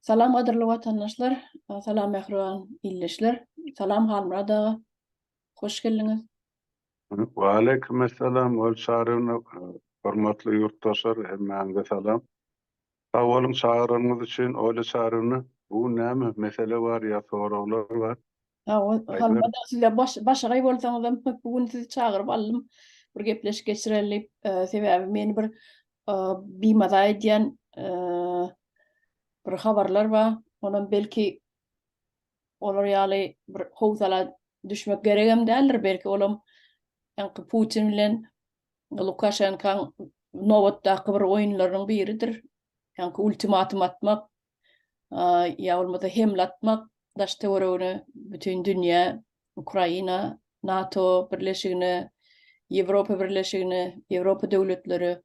Salam gadyrly watandaşlar, salam mähriban ildeşler, salam Halmyrat aga, hoş geldiňiz. Waleýkim essalam Gül Çaryýewna, hormatly ýurtdaşlar hemmäňize salam. Sag boluň çagyranyňyz üçin Olýa Çaryýewna. Bu gün näme mesele bar ýa soraglar bar? Halmyrat aga siz baş başagaý bolsaňyzam bu gün sizi çagyryp aldym bir gepleşik geçireli diýip, sebäbi meni bir bimaza edýän bir habarlar bar. Onam belki olar ýaly bir howsala düşmek geregem däldir. Belki olam ýaňky Putin bilen Lukaşenkaň nobatdaky bir oýunlarynyň biridir. Ýaňky ultimatum atmak, ýa bolmasa hemle atmak daş-töweregine, bütin dünýä, Ukraina, NATO birleşigine, Ýewropa birleşigine, Ýewropa döwletleri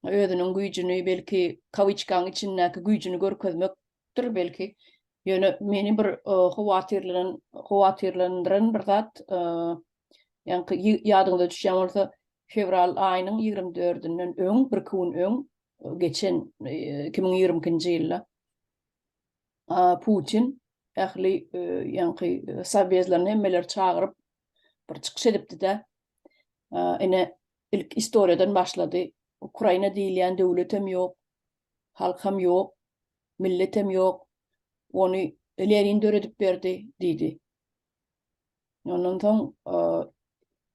özüniň güýjüni, belki kawiçkaň içindäki güýjüni görkezmekdir belki. Ýöne meni bir howatyrlanan, howatyrlandyran bir zat, ýaňky ýadyňyza düşýän bolsa, fewral aýynyň 24-ünden öň, birki gün öň, geçen 2022-nji ýylda Putin ähli ýaňky sowbezlerini hemmeleri çagyryp bir çykyş edipdi-de. Ine ilk istoriýadan başlady. Ukraina diýilýän döwletem ýok, halkam ýok, milletem ýok. Ony Lenin döredip berdi diýdi. Ondan soň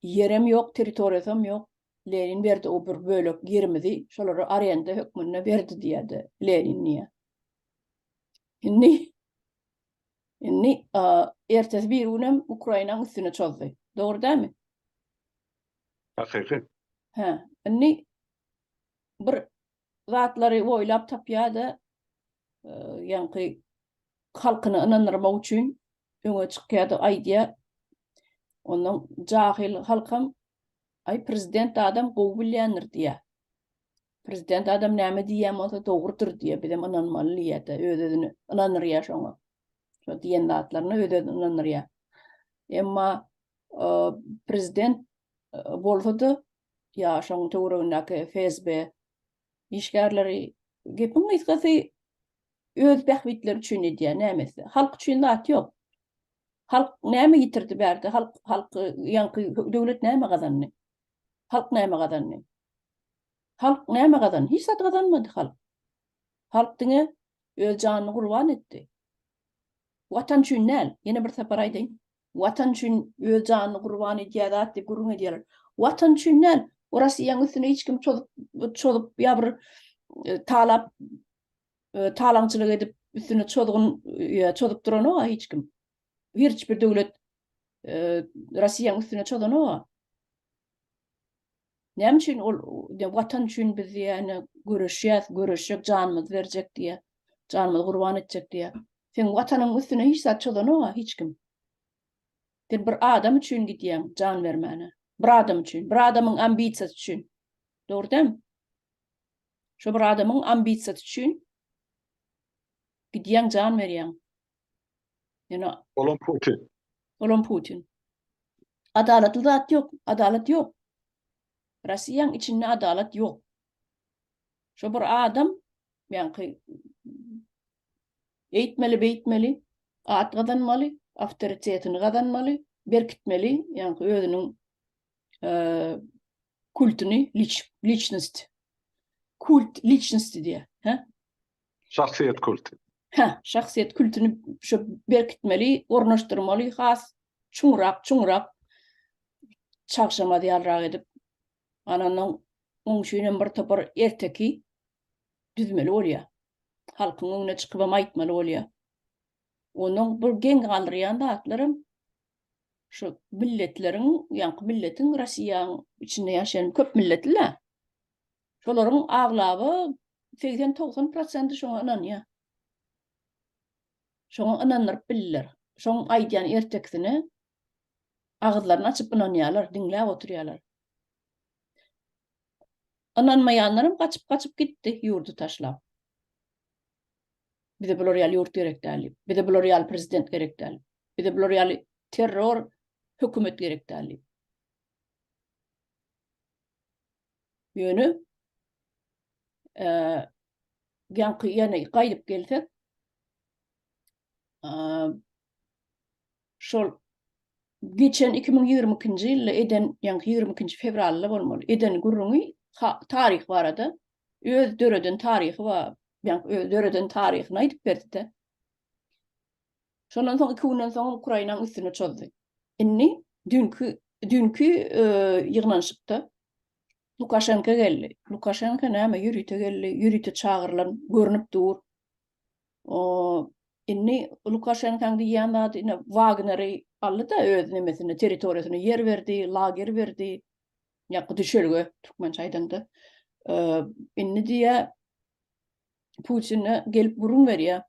ýerem ýok, territoriýasam ýok. Lenin berdi o bir bölek ýerimizi şolara arenda hökmünde berdi diýýärdi Lenin diýýär. Indi indi ertesi bir günem Ukrainanyň üstüne çozdy. Dogry dälmi? Hakyky. Hä, indi bir zatlary oýlap tapýar-da, ýaňky halkyny ynandyrmak üçin öňe çykýar-da aýdýar. Ondan jahyl halkam Aý prezident adam gowy bilýändir diýýär. Prezident adam näme diýýän bolsa dogrudyr diýýär, bizem ynanmaly diýýär-de, öz-özüni ynandyrýar şoňa. Şo diýen zatlaryna öz-özüni ynandyrýar. Emma prezident bolsa-da ýa şoň töweregindäki FSB işgärleri gepiň gysgasy öz bähbitleri üçin edýär näme etse. Halk üçin zat ýok. Halk näme ýitirdi bärde? Halk halk ýaňky döwlet näme gazandy? Halk näme gazandy? Halk näme gazandy? Hiç zat gazanmady halk. Halk diňe öz janyny gurban etdi. Watan üçin däl. Ýene bir sapar aýdaýyn. Watan üçin öz janyny gurban edýär zat diýip gürrüň edýärler. Watan üçin däl. O Rossiýanyň üstüne hiç kim çozup çozup ýa bir e, talap e, talaňçylyk edip üstüne çozgun ýa çozup duranok hiç kim. Hiç bir döwlet e, Rossiýanyň üstüne çozanok. Näme üçin ol watan üçin biz ýa-ni göreşýäs, göreşjek, janymyzy berjek diýä. Janymyzy gurban etjek diýä. Sen watanyň üstüne hiç zat çozanok hiç kim. Sen bir adam üçin gidýäň jan bermäne. Bir adam üçin, bir adamyň ambisiýasy üçin. Dogry dälmi? Şo bir adamyň ambisiýasy üçin gidýäň jan berýäň. Ýöne Olam Putin. Olam Putin. Adalatly zat ýok, adalat ýok. Rossiýaň içinde adalat ýok. Şo bir adam ýaňky eýtmeli, beýtmeli, at gazanmaly, awtoritetini gazanmaly, berkitmeli, ýaňky özüniň kultuny, liçnost. Kult liçnosti diýýär, hä? Şahsyýet kulty. Hä, şahsyýet kultuny şu berkitmeli, ornaşdyrmaly, has çuňrak, çuňrak çagşamaz ýalyrak edip. Anandan oň üçin hem bir topar erteki düzmeli bolýar. Halkyň öňüne çykyp hem aýtmaly bolýar. Onuň bir geň galdyrýan zatlaram şu milletleriň, ýaňky milletiň Rossiýanyň içinde ýaşaýan köp milletli-dä. Şolaryň aglaba 80-90 prosenti şoňa ynanýar. Şoňa ynandyryp bildiler. Şoň aýdýan ertekisine agyzlaryny açyp ynanýarlar, diňläp oturýarlar. Ynanmaýanlaram gaçyp-gaçyp gitdi ýurdy taşlap. Bize bular ýaly ýurt gerek däl diýip. Bize bular ýaly prezident gerek däl. Bize bular ýaly terror hökümet gerek däl diýip. Ýöne ýaňky ýene gaýdyp gelsek. Şol geçen 2022-nji ýylda eden, ýaňky 22-nji fewralda bolmaly, eden gürrüňi taryh barada öz döreden taryhy bar, ýaňky öz döreden taryhyny aýdyp berdi-de. Şondan soň iki günden soň Ukrainanyň üstüne çozdy. Indi düýnki düýnki ýygnanyşykda Lukaşenko geldi. Lukaşenko näme ýörite geldi, ýörite çagyrylan görnüp dur. O indi Lukaşenkoň diýýän zady ine Wagneri aldy-da öz nemesine, territoriýasyna ýer berdi, lager berdi. Ýa düşelge türkmençe aýdanda. Indi diýýär Putine gelip gürrüň berýär.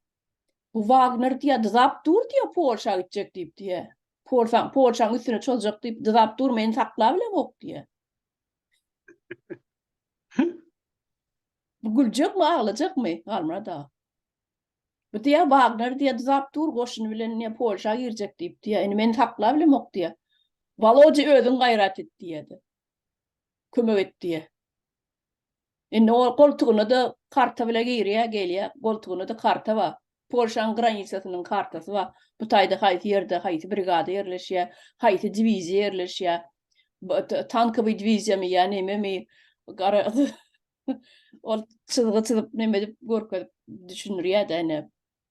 Bu Wagner diýýär, dyzap dur diýýär, Polşa gitjek diýip diýýär. Polşa, Polşaň üstüne çozjak diýip dyzap dur, meni saklabilemok diýýär. Bu güljekmi, aglajakmy, Halmyrat aga? Bu diýýär, Wagner diýýär, dyzap dur goşuny bilen diýýär, Polşa girjek diýip diýýär. Indi meni saklabilemok diýýär. Wolodýa özüň gaýrat et diýýär-de. Kömek et diýýär. Indi ol goltugyna-da karta bile girýär, gelýär. Goltugynda-da karta bar. Polşaň granisasynyň kartasy bar. Bu taýda haýsy ýerde haýsy brigada ýerleşýär, haýsy diwiziýa ýerleşýär. Tankowy diwiziýamy ýa nememi gara ol çyzgy çyzyp neme edip görkezip düşündirýär-de ine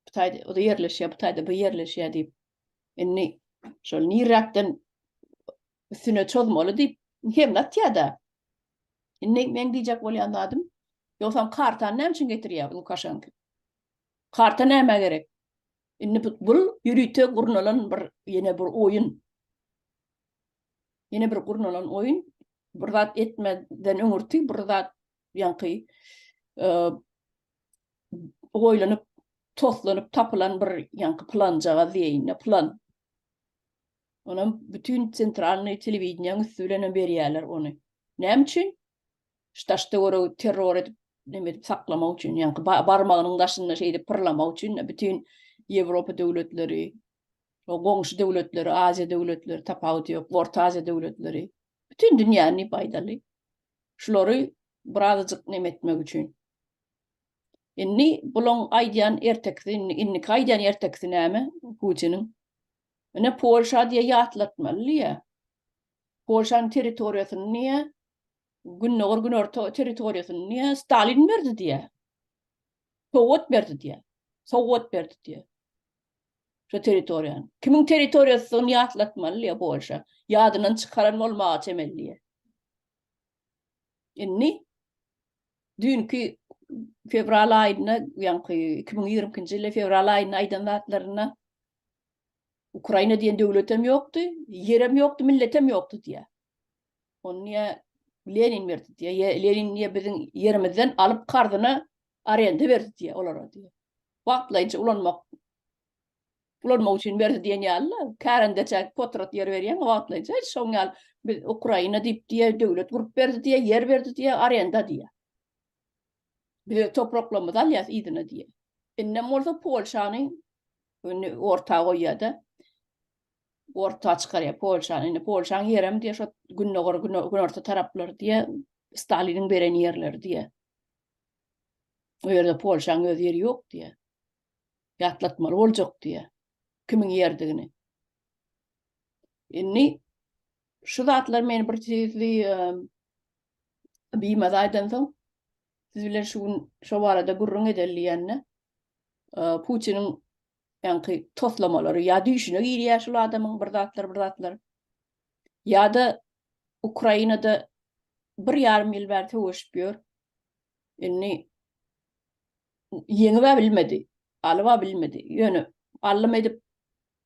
bu taýda o ýerleşýär, bu taýda bu ýerleşýär diýip. Indi şol niräkden üstüne çozmaly diýip hemle atýar-da. Indi meň diýjek bolýan zadym, ýogsam kartany näme üçin getirýär Lukaşenko? Karta nämä gerek? Indi bu, bu ýörite gurnalan bir ýene bir oýun. Ýene bir gurnalan oýun. Bir zat etmeden öňürti bir zat ýaňky e, oýlanyp, toslanyp tapylan bir ýaňky planjagaz diýeýin, plan. Onam bütin sentralnyý telewideniýäň üsti bilenem berýärler ony. Näme üçin? Şu daş-töweregi terror edip, neme edip saklamak üçin, ýaňky barmagynyň daşynda şeýdip pyrlamak üçin bütin Ýewropa döwletleri, o goňşy döwletleri, Aziýa döwletleri, tapawudy ýok, Orta Aziýa döwletleri, bütin dünýäni diýip aýdaly. Şulary birazajyk neme etmek üçin. Indi bulaň aýdýan ertekisi, indi indiki aýdýan ertekisi näme Putiniň? Ine Polşa diýe ýatlatmaly diýe. Polşanyň territoriýasyny diýe, gündogar günorta territoriýasyny diýe Stalin berdi diýe. Sowgat berdi diýe. Sowgat berdi diýe. Şu territoriýany. Kimiň territoriýasydygyny ýatlatmaly diýe Polşa. Ýadyndan çykaran bolmaga çemeli diýe. Indi düýnki fewral aýynda, ýaňky 2022-nji ýylda fewral aýynda aýdan zatlarynda Ukraina diýen döwletem ýokdy, ýerem ýokdy, milletem ýokdy diýýär. Ony diýýär, Lenin berdi diýýär. Lenin diýýär, biziň ýerimizden alyp karzyna arenda berdi diýýär olara diýýär. Wagtlaýynça ulanmak ulanmak üçin berdi diýen ýaly-la, kärendeçä potrat ýer berýäň wagtlaýynça, hiç şoň ýaly biz Ukraina diýip diýýär, döwlet gurup berdi diýýär, ýer berdi diýýär, arenda diýýär. Biz öz topraklarymyzy alýas yzyna diýýär. Indem bolsa Polşany indi orta goýýar-da. Orta çykarýar Polşany. Indi Polşaň ýerem diýýär, şo gündogar, günorta taraplary diýýär, Staliniň beren ýerleri diýýär. O ýerde Polşaň öz ýeri ýok diýýär. Ýatlatmaly boljak diýýär. Kimiň ýerdigini. Indi şu zatlar meni bir tüýsli bimaza edensoň, siz bilen şu gün şo barada gürrüň edeli diýende, Putiniň ýaňky toslamalary ýa düýşüne girýär şul adamyň bir zatlar bir zatlar. Ýa-da Ukrainada bir ýarym ýyl bäri söweşip ýör. Indi ýeňib-ä bilmedi, alyb-a bilmedi. Ýöne allym edip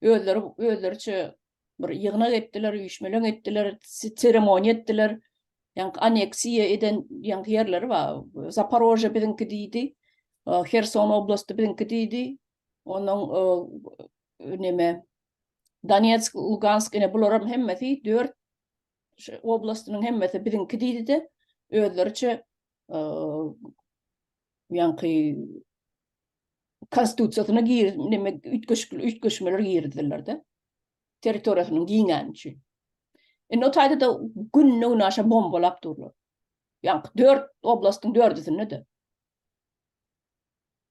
özleri özleriçe bir ýygnak etdiler, üýşmeleň etdiler, seremoniýa etdiler. Ýaňky aneksiýa eden ýaňky ýerleri bar. Zaporožýe biziňki diýdi. Herson oblasty biziňki diýdi. Onuň neme Donetsk, Lugansk ine bularyň hemmesi 4 oblastynyň hemmesi biziňki diýdi-de, özleriçe ýaňky konstitusiýasyna gir neme üýtgeşik üýtgeşmeler girizdiler-de. Territoriýasynyň giňäni üçin. Indi o taýda-da günde-günaşa bombalap durlar. Ýaňky dört oblastyň dördüsinde-de.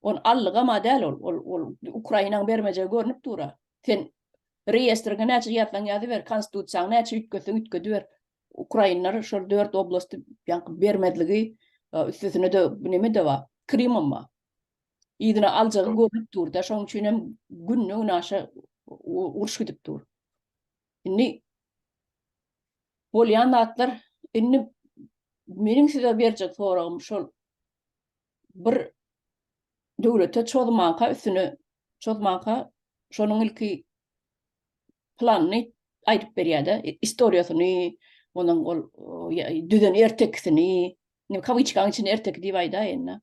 Ony allygam-a däl ol. Ol ol Ukrainaň bermejegi görnüp dur-a. Sen reýestriňe näçe ýazsaň ýazyber, konstitusiýaňy näçe üýtgetseň üýtgediber. Ukrainler şol dört oblasty ýaňky bermezligi, üstesine-de neme-de bar, Krymam bar. Yzyna aljagy görnüp dur-da, şonuň üçin hem günde-günaşa uruş gidip dur. Indi bolýan zatlar, indi meniň size berjek soragym şol bir döwlete çozmanka üstüne çozmanka şonuň ilki planyny aýdyp berýär-de, istoriýasyny, onuň ol düzen ertekisini, indi kawyçkaň içinde erteki diýip aýdaýyn-da.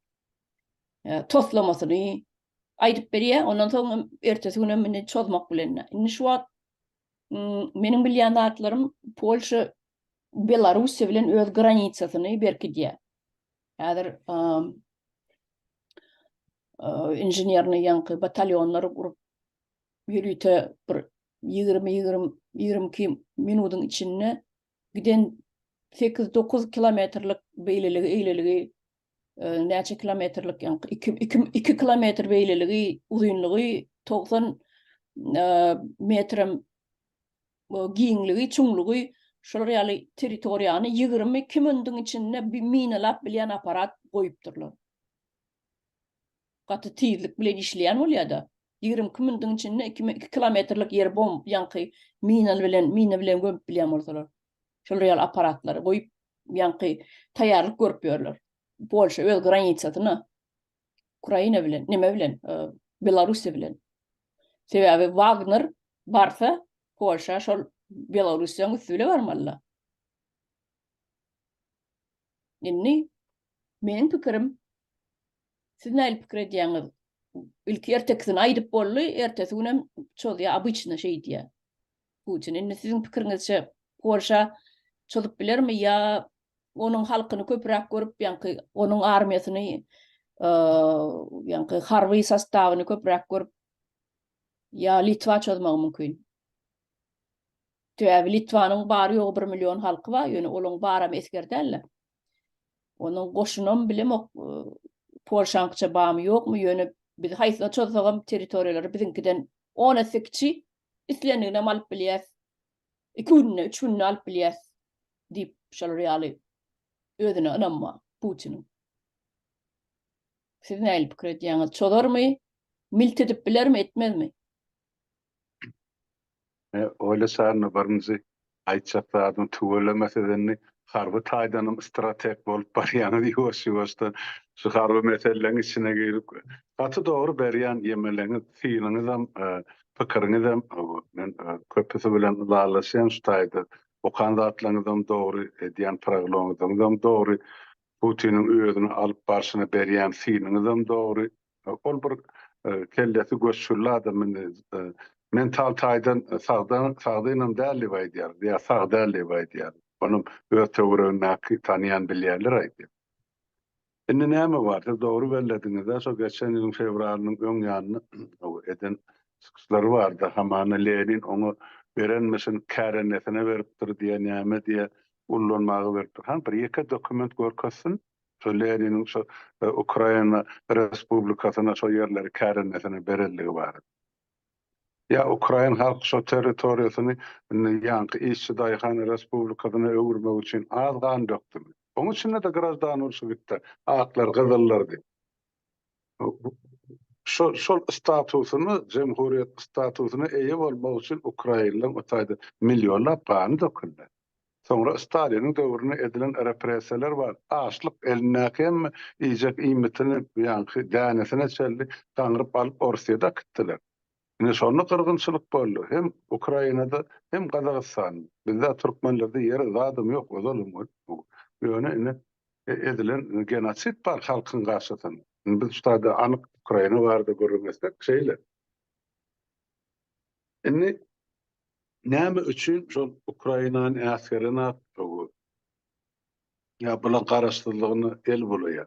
Toslamasyny aýdyp berýär. Ondan soň ertesi günem indi çozmak bilen. Indi şu wagt meniň bilýän zatlarym Polşa Belarussiýa bilen öz granisasyny berkidýär. Häzir inženerni ýaňky batalýonlary gurup ýörite bir 20 20 22 minudyň içinde giden 8-9 kilometrlik beýleligi eýleligi näçe kilometrlik ýaňky 2 2 2 kilometr beýleligi uzynlygy 90 metrem giňligi çuňlugy şolar ýaly territoriýany 22 minudyň içinde minalap bilýän aparat goýupdyrlar. Gaty tizlik bilen işleýän bolýar-da. 22 minudyň içinde 2 kilometrlik ýeri bomb ýaňky mina bilen mina bilen gömüp bilýän bolsalar. Şolar ýaly aparatlary goýup ýaňky taýýarlyk görüp ýörler. Polşa öz granisasyna Ukraina bilen, neme bilen, e, Belarusiýa bilen. Sebäbi Wagner barsa Polşa şol Belarusiýanyň üsti bile barmalylar. Indi meniň pikirim siz nähili pikir edýäňiz? Ilki ertekisini aýdyp boldy, ertesi günem çozýar, obyçno şeýdýär. Putin. Indi siziň pikiriňizçe Polşa çozup bilermi ýa onuň halkyny köpräk görüp, ýaňky onuň armiýasyny, ýaňky harby sostawyny köpräk görüp ýa Litwa çozmagy mümkin? Sebäbi Litwanyň bary-ýogy bir million halky bar, ýöne olaň baram esger däl-de. Onuň goşunam bilemok, Polşaňkyça barmy ýokmy, ýöne biz haýsyna çozsagam territoriýalary biziňkiden on esse kiçi, islendiginem alyp bilýäs. Iki günde, üç günde alyp bilýäs diýip, şolar ýaly özüne ynam bar Putiniň. Siz nähili pikir edýäňiz? Çozarmy? Milt edip bilermi, etmezmi? Oýlaşaryn birinji aýtjak zadym tüweleme siz indi harby taýdanam strateg bolup barýaňyz ýuwaş ýuwaşdan şu harby meseleleň içine girip gaty dogry berýän ýemeleňiz synyňyzam pikiriňizem men köpüsi bilen ylalaşýan şu taýda okan zatlaryňyzam dogry edýän prognozyňyzam dogry Putiniň özüni alyp barşyna berýän synyňyzam dogry Ol bir kellesi göçgünli adam indi mental taýdan sagdan sagdynam däl diýip aýdýar ýa sag däl diýip aýdýar. Onuň öz töweregindäki tanýan bilýänler aýdýar. Indi näme bar siz dogry bellediňiz-ä şo geçen ýylyň fewralynyň öň ýanynda eden çykyşlary bardy hamana Lenin oňa berenmişin kärendesinä beripdir diýä näme diýä ullanmaga beripdir. Hany bir ýeke dokument görkezsin. Şo Leniniň şo Ukraina Respublikasyna şo ýerleri kärendesine berenligi barada. Ýa ukrain halky şo territoriýasyny indi ýaňky işçi-daýhan respublikasyna öwürmek üçin az gan dökdümi? Oň içinde-de graždan urşy gitdi, aklar, gyzyllar diýip. Şo şol statusyny, jemhuriýet statusyna eýe bolmak üçin ukrainleň o taýda millionlap gany döküldi. Soňra Staliniň döwründe edilen repressiýalar bar. Açlyk, elindäki hemme iýjek iýmitini, ýaňky dänesine çenli gaňryp alyp Orsýete äkitdiler. Ine şonda gyrgynçylyk boldy. Hem Ukrainada, hem Gazagystanda. Bizde türkmenlerde ýeri zadam ýok ozalam ýöne ine edilen genosid bar halkyň garşysyna. Indi biz şu taýda anyk Ukraina barada gürrüň etsek şeýle. Indi Näme üçin şol Ukrainany äsgerenok ýa bulaň garaşsyzlygyna el bulaýar?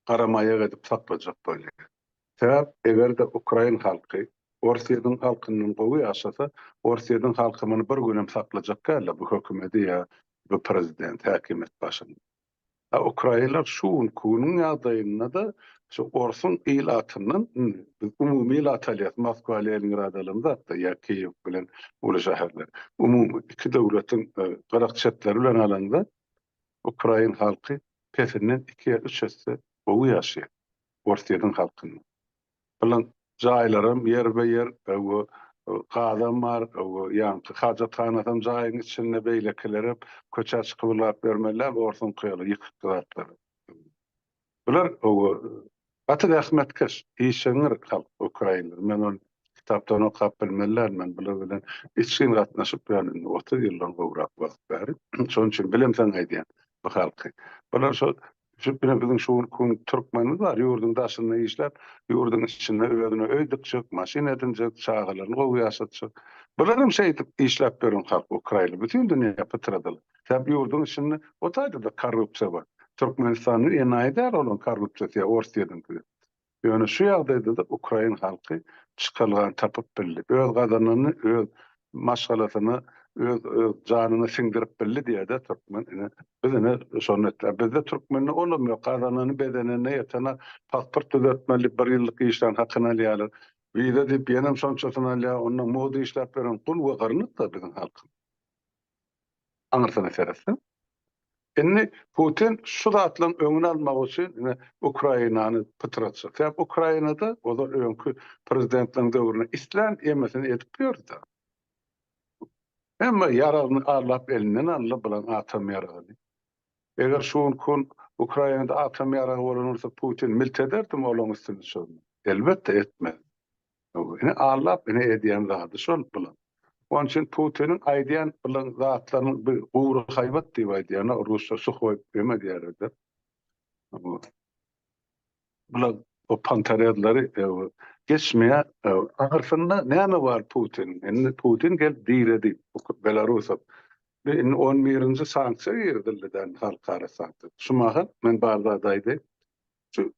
Garamaýak edip saklajak bolýar. Sebäp eger-de ukrain halky Orsýetiň halkyndan gowy ýaşasa, Orsýetiň halky muny bir günem saklajak däldir bu hökümedi ýa bu prezidenti häkimiýet başynda. A ukrainler şu günki günüň ýagdaýynda-da şu orsuň ilatyndan, indi biz umumy ilat alýas, Moskwa, Leningrad alamzok-da ýa Kiýew bilen uly şäherler. Umumy iki döwletiň gyrak-çetleri bilen alaňda ukrain halky pesinden iki ýa üç esse gowy ýaşaýar Orsýetiň halkyndan. Bilen jaýlaram ýerbe-ýer, gazam bar, ýaňky hajathanasam jaýyň içinde, beýlekilerem köçä çykyp ylgap ýörmeli däl, orsuňky ýaly ýykyk zatlar. Bular gaty zähmetkeş, işeňňir halk ukrainler. Men ony kitapdan okap bilmeli däl, men bular bilen içgin gatnaşyp ýörün indi 30 ýyldan gowrak wagt bäri. Şonuň üçin bilemsoň aýdýan bu halky. Bular şo Şu ine biziň şu günki gün türkmenimiz bar, ýurduň daşynda işläp, ýurduň içinde özüne öý dikjek, maşyn edinjek, çagalaryny gowy ýaşatjak. Bular hem şeýdip işläp ýören halk Ukraina, bütin dünýä pytradylar. Sebäp ýurduň içinde o taýda-da korrupsiýa bar. Türkmenistanda enaýy däl olaň korrupsiýasy ýa Orsýetiňki. Ýöne şu ýagdaýda-da ukrain halky çykalgany tapyp bildi. Öz gazananyny öz maşgalasyna, öz öz janyna siňdirip bildi diýýär-de türkmen. Ine, biz ine şony etdik. Bizde türkmende olam ýok. Gazanany bezenenine ýetene pasport düzetmeli diýip bir ýyllyk işlän hakyny alýarlar. Wiza diýip ýenem şonçasyny alýar. Onda mugt işläp ýören gul we gyrnak-da biziň halkymyz. Aňyrsyna seretseň. Indi Putin şu zatlaryň öňüni almak üçin ine Ukrainany pytratjak. Sebäp Ukrainada ozal öňki prezidentleriň döwründe islän emesini edip ýördi. Hemme ýaragyny arlap elinden aldy bulan atom ýaragyny. Eger şu günki gün Ukrainada atom ýaragy bolan bolsa Putin milt ederdimi olaň üstüne çozmak? Elbetde etmez. Ine allap ine edýän zady şol bulan. Onuň üçin Putiniň aýdýan bulan zatlarynyň bir gury haýbat diýip aýdýan, rusça suhoý eme diýerler. Bular o pantarezleri geçmeýär. Aňyrsynda näme bar Putiniň? Indi Putin gelip diredi Belarusa. Indi on birinji sanksiýa girizildi halkara sanksiýa. Şu mahal men bar zat aýdaýyn. Şu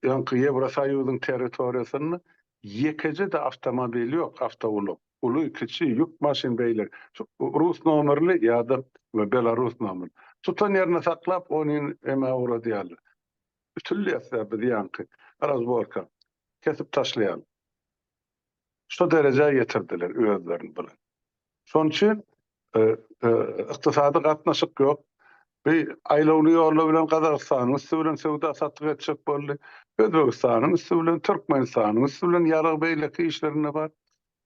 ýaňky Ýewrosoýuzyň territoriýasynda ýekeje-de awtomobil ýok, awtoulag. Uly, kiçi, ýük maşyn beýleki. Şu rus nomerli ýa-da belarus nomerli. Tutan ýerinde saklap, ony emä ugradýarlar. Ütülýäs-dä biz ýaňky razborka. Kesip taşlaýarlar. Şo derejä ýetirdiler özlerini bular. Şonuň üçin ykdysady gatnaşyk ýok. Bir aýlawly ýollar bilen Gazagystanyň üsti bilen söwda-satyk etjek boldy. Özbegistanyň üsti bilen, Türkmenistanyň üsti bilen ýarag beýleki işlerinde bar.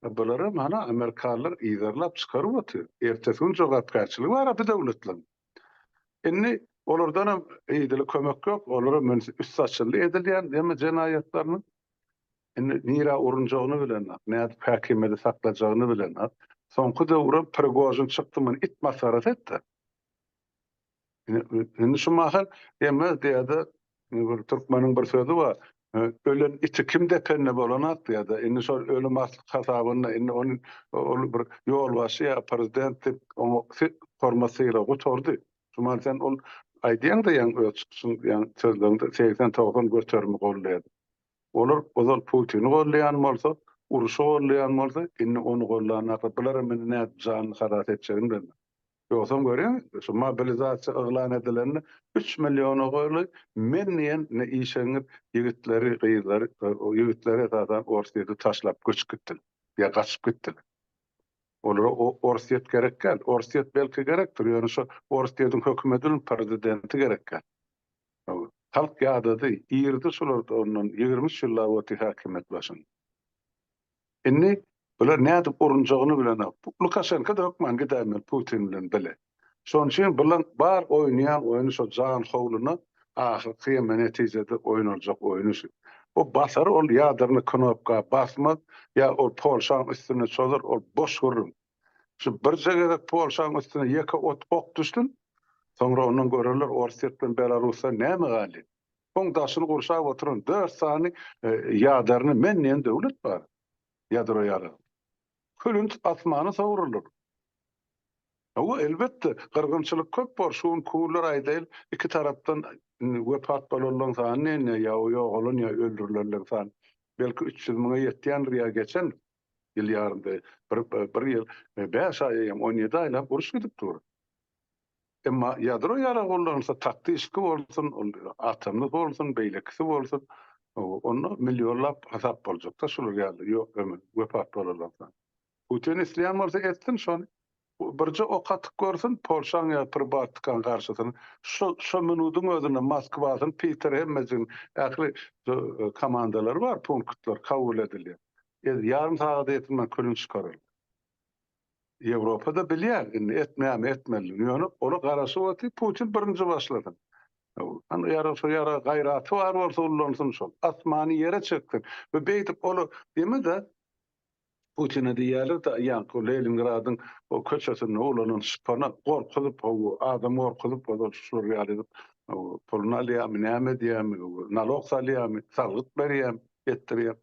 Bularam hana amerikanlar yzarlap çykaryp otyr. Ertesi gün jogapkärçiligi bar-a bu döwletleriň. Indi olardanam idili kömek ýok. Olaram üsti açyldy edilýän hemme jenaýatlarynyň. Indi nirä urunjagyny bilenok, nädip häkimiýeti saklajagyny bilenok. Soňky döwürem Prigožin çykdy muny it masgarasy etdi. Indi şu mahal emme diýýär-de, bir türkmeniň bir sözi bar, ölen iti kim depende bolanok diýýär-de. Indi şol ölüm aslyk hasabynda indi ony ol bir ýolbaşçy ýa prezident diýip oňa hormat sylag gutardy. Şu mahal sen ol aýdýaň-da ýaňy öz çykyşyň ýaňy sözleriňde 80-90 göterimi goldaýar. Olar ozal Putini gollaýan bolsa, urşy gollaýan bolsa, indi ony gollanaklar. Bularam indi nädip janyny halas etjegini bilmez. Ýogsam görýäňizmi, şu mobilizasiýa yglan edilende üç milliona golaý men diýen ne işeňňir ýigitleri, gyzlary, ýigitleri esasan Orsýeti taşlap göçüp gitdiler ýa gaçyp gitdiler. Olara Orsýet gerek däl. Orsýet belki gerekdir, ýöne şo Orsýetiň hökümetiniň prezidenti gerek däl. Halk ýadady, irdi şular ondan 23 ýyllap otyr häkimiýet başynda. Indi bular nädip urunjagyny bilenok. Lukaşenko-da hökman gidäýmeli Putin bilen bile. Şonuň üçin bulaň bar oýnaýan oýny şo jan howluna ahyrky ýeme netijede oýnaljak oýny şu. O basar ol ýadrny knopka basmaz ýa ol Polşaň üstüne çozar ol boş gürrüň. Şu birje gezek Polşaň üstüne ýeke ot ok düşsün, soňra ondan görerler Orsýet bilen Belarusda näme galýar. Oň daşyny gurşap oturan dört sany ýaderny men diýen döwlet bar. Ýadro ýaragy. Külünt asmana sowrular. Hawa, elbetde, gyrgynçylyk köp bor. Şu gün günler aýdaýyl, iki tarapdan wepat bolanlaryň sany näme ýa ýogalan ýa öldürilenleriň sany belki 300 müňe ýetýändir ýa geçendir. Ýyl ýarymda bir, bir ýyl, bäş aý eýýäm 17 aýlap uruş gidip dur. Emma ýadro ýaragy ullanylsa taktiski bolsun, ol atomly bolsun, beýlekisi bolsun, onda millionlap hasap boljakda şular ýaly ýok ömür wepat bolanlar sany. Putin isleýän bolsa etsin şony. Birje ok atyp görsün Polşaň ýa Pribaltikaň garşysyna. Şo şo minudyň özünde Moskwasyny, Piter hemmejigini ähli komandalary bar, punktlar kabul edilýär. Ýarym sagada ýetirmän külüni çykararlar. Ýewropa-da bilýär indi etmämi etmelidigini. Ýöne ola garaşyp otyr, Putin birinji başlasyn. Hany ýarag şo ýarag gaýraty bar bolsa ullansyn şol. Asmany ýere çeksin. We beýdip ola diýme-de Putine diýýärler-de ýaňky Leningradyň o köçesinde ulanan şypana gorkuzyp hawa adam gorkuzyp ozal şular ýaly edip puluny alýarmy näme edýärmi nalog salýarmy salgyt berýärmi etdirýär.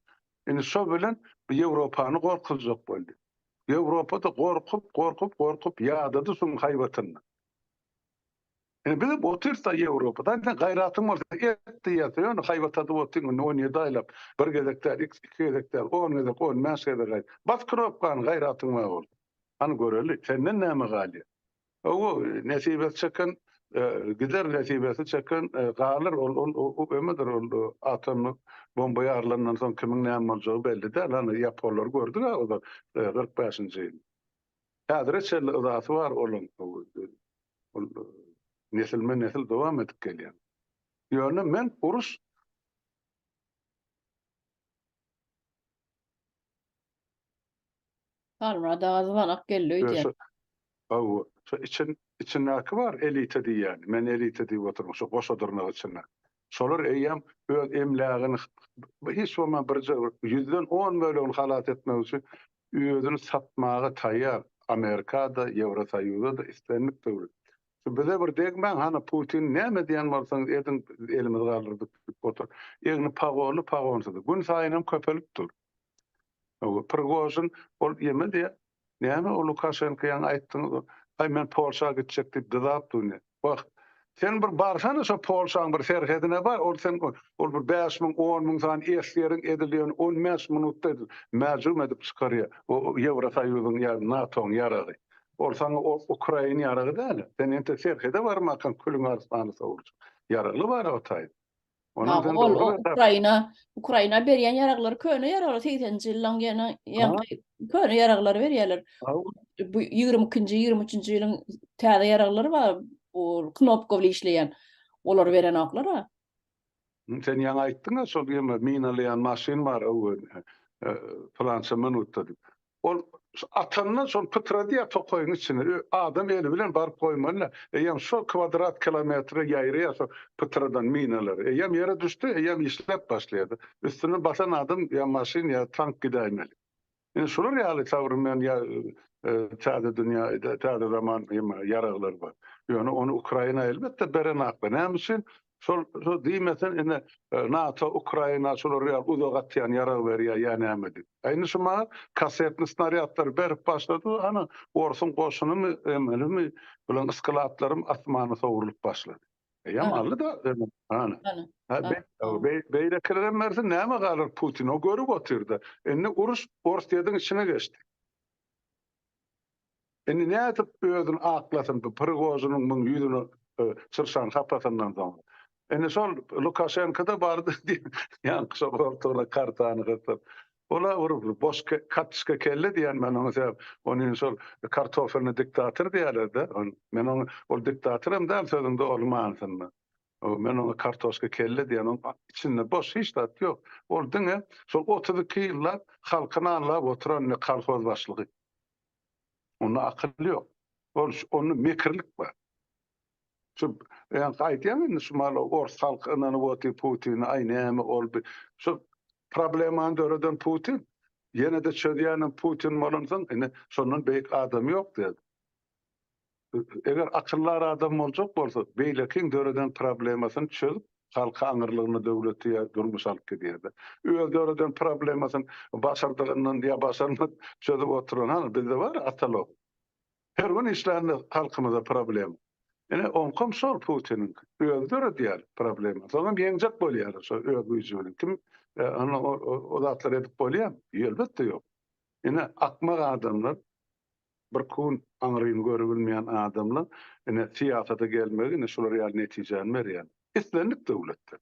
Indi şo bilen Ýewropany gorkuzjak boldy. Ýewropa-da gorkup, gorkup, gorkup ýadady şuň haýbatyndan. Indi bizem otyrys-da Ýewropada. Sen gaýratyň bolsa et diýýäs, ýöne haýbat atyp otyň indi 17 aýlap. Bir gezek däl, iki gezek däl, on gezek, 15 gezek aýt. Bas knopkany gaýratyň bar bolsa. Hany göreli, senden näme galýar? Hawa, nesibesi çeken gider, nesibesi çeken galar. Ol ol ömedir, ol atom bomba ýarylandan soň kimiň näme boljagy belli däl. Hany ýaponlary gördük-ä ozal 45-nji ýyl. Häzire çenli yzasy bar olaň. Ol nesilme-nesil dowam edip gelýär. Ýöne men uruş Halmyrat aga zwanak geldi öýdýän. Hawa, şo için içindäki bar elita diýýäni, men elita diýip otyryn, şo goşa dyrnak içinde. Şolar eýýäm öz emlägini hiç bolman birje ýüzden on bölegini halas etmek üçin özüni satmaga taýýar Amerika-da, Ýewrosoýuza-da, islendik döwlet. Şu bize bir degmäň, hany Putin näme edýän bolsaňyz ediň, biz elimizi galdyrdyk diýip otyr. Egni pagonly, pagonsyzy. Gün saýynam köpelip dur. Prigožin ol ýeme diýýär. Näme o Lukaşenko ýaňy aýtdyňyz, aý men Polşa gitjek diýip dyzap dur indi. Wah, sen bir barsana şo Polşaň bir serhedine bar, ol sen ol bir 5000, 10000 sany esgeriň edil ýöne 15 minutda edil mäjum edip çykarýar. O Ýewrosoýuzyň ýa NATO-nyň ýaragy. Ol saňa o Ukraina ýaragy däl. Sen entek serhede barmakan külüň arslany sowurjak. Ýaragly bar o taýda. Onuň sen ol Ukraina, Ukraina berýän ýaraglary köne ýaraglar, 80-nji ýyllaryň ýene ýaňky köne ýaraglary berýärler. Bu 22-nji, 23-nji ýylyň täze ýaraglary bar, bu knopka bilen işleýän. Olary berenoklar ha. Sen ýaňy aýtdyň-a şol ýeme minalaýan maşyn bar öwwen pylança minutda diýip. Ol atandan şol pytradýar tokaýyň içine. Adam eli bilen baryp goýmaly däl. Eýýäm şo kwadrat kilometre ýaýraýar şo pytradan minalar. Eýýäm ýere düşdi, eýýäm işläp başlaýar. Üstüne basan adam ýa maşyn ýa tank gidäýmeli. Indi şular ýaly sowremen ýa täze dünýä, täze zaman ýaraglar bar. Ýöne ony Ukraina elbetde berenaklar. Näme üçin? Şol şo diýmesen ine NATO Ukraina şolar ýaly uzak atýan ýarag berýär ýa näme diýip. A indi şu mahal kassetny snarýadlary berip başlady, ana orsuň goşunymy, emelimi, bilen ysklatlarym asmana sowrulyp başlady. Eýýäm aldy-da, ana. Ha, beýlekilerem bersin, näme galar Putin, o görüp otyrda. Indi uruş Orsýetiň içine geçdi. Indi nädip özüni aklasyn bu Prigožiniň muň ýüzüne çyrşan hapasyndan soň. Indi şol Lukaşenko-da bardy diýip, ýaňky şo goltugyna kartany gysyp. Ol-a bir boş kartoşka kelle diýen men oňa sebäp, ony indi şol kartofelny diktator diýýärler-de. Men oňa ol diktatoram däl sözüň doly manysynda. Men oňa kartoşka kelle diýen, oň içinde boş hiç zat ýok. Ol diňe şol 32 ýyllap halky nanlap oturan kolhoz başlygy. Onda akyl ýok. Ol onda mekirlik bar. Şu ýa aýdýan indi şu mal ors halky ynanyp otyr Putine, aý näme ol bi. Şu problemany döreden Putin, ýene-de çözýänem Putin bolansoň, indi şondan beýik adam ýok diýdi. Eger akyldar adam boljak bolsa, beýlekiň döreden problemasyny çözüp, halky aňyrlygyna döwleti ýa durmuş alyp gidýärdi. Öz döreden problemasyny başardygyndan ýa başarmaz çözüp oturan hany bizde bar atalog. Her gün işlände halkymyza problema. Ine oňkam şol Putiniňki. Özi döredýär problema. Soňam ýeňjek bolýar şo öz güýji bilen. Kim ony o zatlary edip bolýarmy? Elbetde ýok. Ine akmak adamlar. Bir kun aňryny görübilmeýän adamlaň ine syýasata gelmegi ine şular ýaly netijäni berýär. Islendik döwletde.